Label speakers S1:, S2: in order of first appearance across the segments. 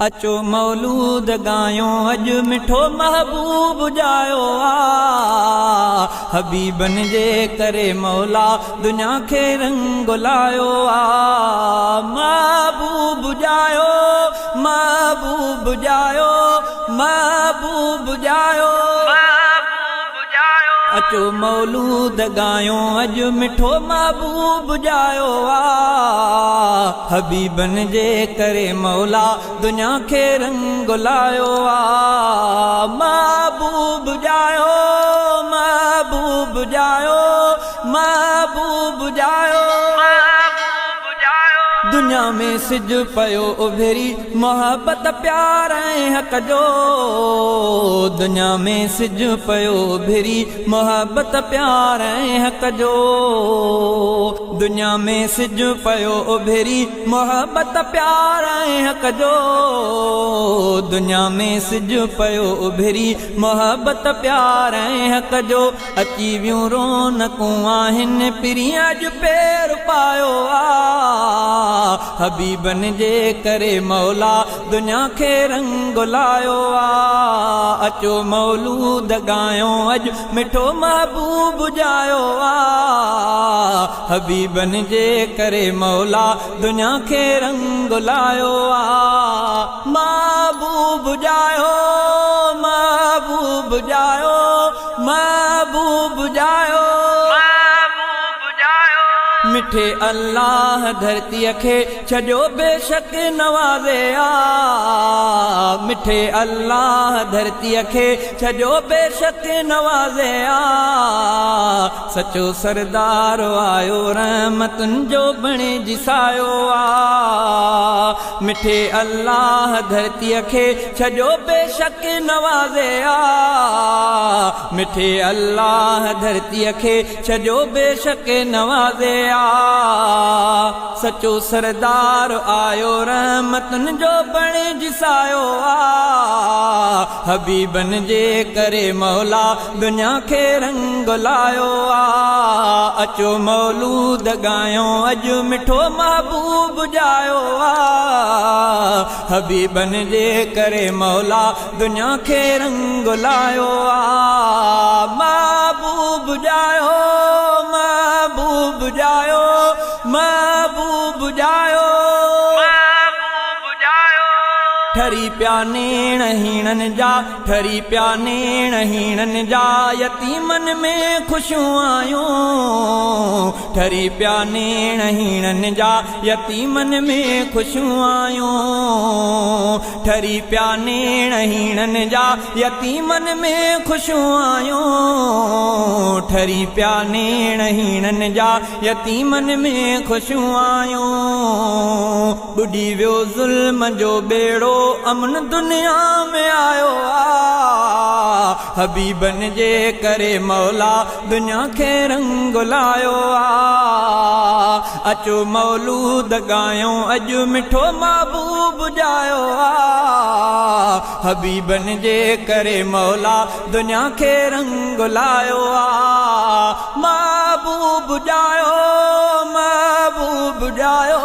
S1: اچو مولود ڳايون اڄ مٺو محبوب ڄايو آ حبيبن جي ڪري مولا دنيا کي رنگ لايو آ محبوب ڄايو محبوب ڄايو محبوب ڄايو. اچو مولود ڳايون اڄ مٺو محبوب ڄايو آ حبيبن جي ڪري مولا دنيا کي رنگ لايو آ محبوب ڄايو محبوب ڄايو محبوب ڄايو. دنيا ۾ سج پيو اڀري محبت پيار ۽ حق جو دنيا ۾ سج پيو اڀري محبت پيار ۽ حق جو دنيا ۾ سج پيو اڀري محبت پيار ۽ حق جو دنيا ۾ سج پيو اڀري محبت پيار ۽ حق جو اچي ويون رونقون آهن پرين اڄ پير پايو آ حبيبن جي ڪري مولا دنيا کي رنگ لايو آ اچو مولود ڳايون اڄ مٺو محبوب ڄايو آ حبيبن جي ڪري مولا دنيا کي رنگ لايو آ محبوب ڄايو محبوب ڄايو محبوب ڄايو.
S2: محبوب ڄايو.
S1: مٺي الله ڌرتيء کي ڇڏيو بيشڪ نوازي آ. مٺي الله ڌرتيء کي ڇڏيو بيشڪ نوازي آ. سچو سردار آيو رحمتن جو بڻجي سايو آ. مٺي الله ڌرتيء کي ڇڏيو بيشڪ نوازي آ. مٺي الله ڌرتيء کي ڇڏيو بيشڪ نوازي آ. سچو سردار آيو رحمتن جو بڻجي سايو آ. حبيبن جي ڪري مولا دنيا کي رنگ لايو آ. اچو مولود ڳايون اڄ مٺو محبوب ڄايو آ. حبيبن جي ڪري مولا دنيا کي رنگ لايو آ. محبوب ڄايو محبوب ڄايو محبوب ڄايو.
S2: محبوب ڄايو.
S1: ٺري پيا نيڻ هيڻن جا ٺري پيا نيڻ هيڻن جا يتيمن ۾ خوشيون آيون ٺري پيا نيڻ هيڻن جا يتيمن ۾ خوشيون آيون ٺري پيا نيڻ هيڻن جا يتيمن ۾ خوشيون آيون ٺري پيا نيڻ هيڻن جا يتيمن ۾ خوشيون آيون ٻڏي ويو ظلم جو ٻيڙو امن دنيا ۾ آيو آ حبيبن جي ڪري مولا دنيا کي رنگ لايو آ اچو مولود ڳايون اڄ مٺو محبوب ڄايو آ حبيبن جي ڪري مولا دنيا کي رنگ لايو آ محبوب ڄايو محبوب ڄايو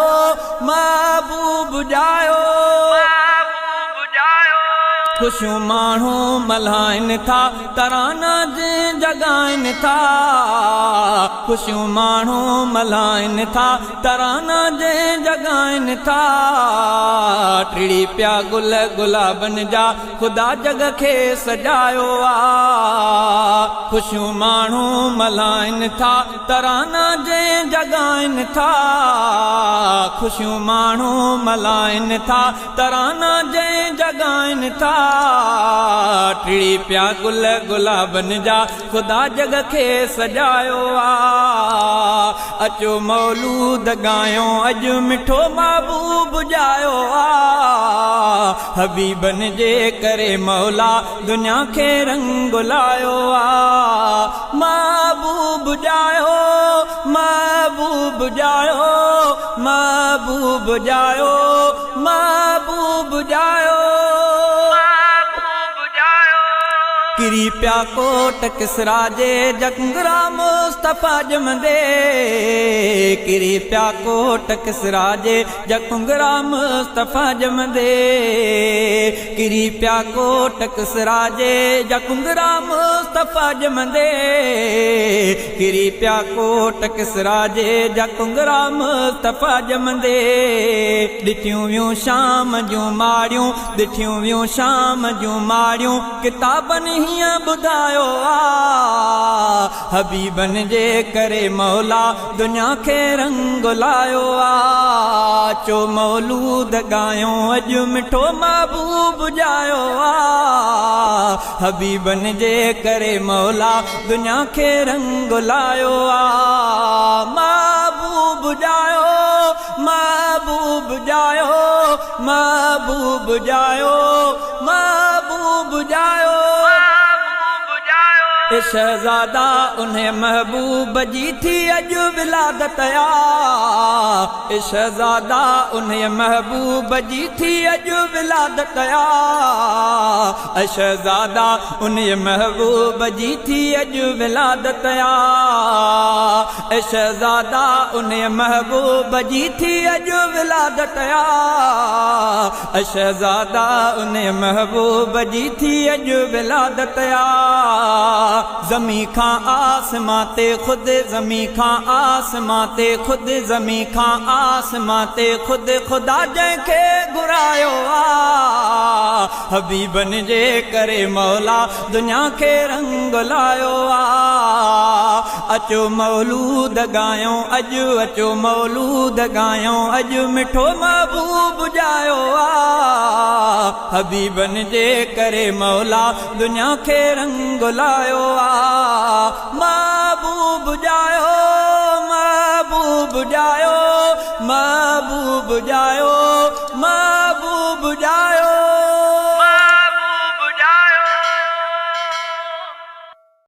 S1: محبوب ڄايو.
S2: محبوب ڄايو.
S1: خوشيون ماڻهو ملهائن ٿا ترانا جن جڳائن ٿا خوشيون ماڻهو ملهائن ٿا ترانا جن جڳائن ٿا ٽڙي پيا گل گلابن جا خدا جڳ کي سجايو آ خوشيون ماڻهو ملهائن ٿا ترانا جنهن جڳائن ٿا خوشيون ماڻهو ملهائن ٿا ترانا جنهن جڳائن ٿا ٽڙي پيا گل گلابن جا خدا جڳ کي سجايو آ اچو مولود ڳايون اڄ مٺو محبوب ڄايو آ حبيبن جي ڪري مولا دنيا کي رنگ لايو آ محبوب ڄايو محبوب ڄايو محبوب ڄايو محبوب ڄايو.
S2: محبوب ڄايو.
S1: ڪري پيا ڪوٽ ڪسريٰ جي جڪنگرا مصطفيٰ ڄمندي ڪري پيا ڪوٽ ڪسريٰ جي جڪنگرا مصطفيٰ ڄمندي. ڪري پيا ڪوٽ ڪسريٰ جي جا ڪنگرا مصطفيٰ ڄمندي. ڪري پيا ڪوٽ ڪسريٰ جي جا ڪنگرا مصطفيٰ ڄمندي. ڏٺيون ويون شام جون ماڙيون، ڏٺيون ويون شام جون ماڙيون، ڪتابن هيئن ٻڌايو آ. حبيبن جي ڪري مولا دنيا کي رنگ لايو آ. اچو مولود ڳايون اڄ مٺو محبوب ڄايو آ. حبيبن جي ڪري مولا دنيا کي رنگ لايو آ. محبوب ڄايو، محبوب ڄايو، محبوب ڄايو، محبوب ڄايو.
S2: محبوب ڄايو.
S1: اي شهزادا انهي محبوب جي ٿي اڄ ولادت آ. اي شهزادا انهي محبوب جي ٿي اڄ ولادت آ. اي شهزادا انهي محبوب جي ٿي اڄ ولادت آ. اي شهزادا انهي محبوب جي ٿي اڄ ولادت آ. اي شهزادا انهي محبوب جي ٿي اڄ ولادت آ. زمين کان آسمان تي خود زمين کان آسمان تي خود زمين کان آسمان تي خود خدا جنهن کي گهرايو آ. حبيبن جي ڪري مولا دنيا کي رنگ لايو آ. اچو مولود ڳايون اڄ، اچو مولود ڳايون اڄ مٺو محبوب ڄايو آ. حبيبن جي ڪري مولا دنيا کي رنگ لايو آ. محبوب ڄايو، محبوب ڄايو، محبوب ڄايو.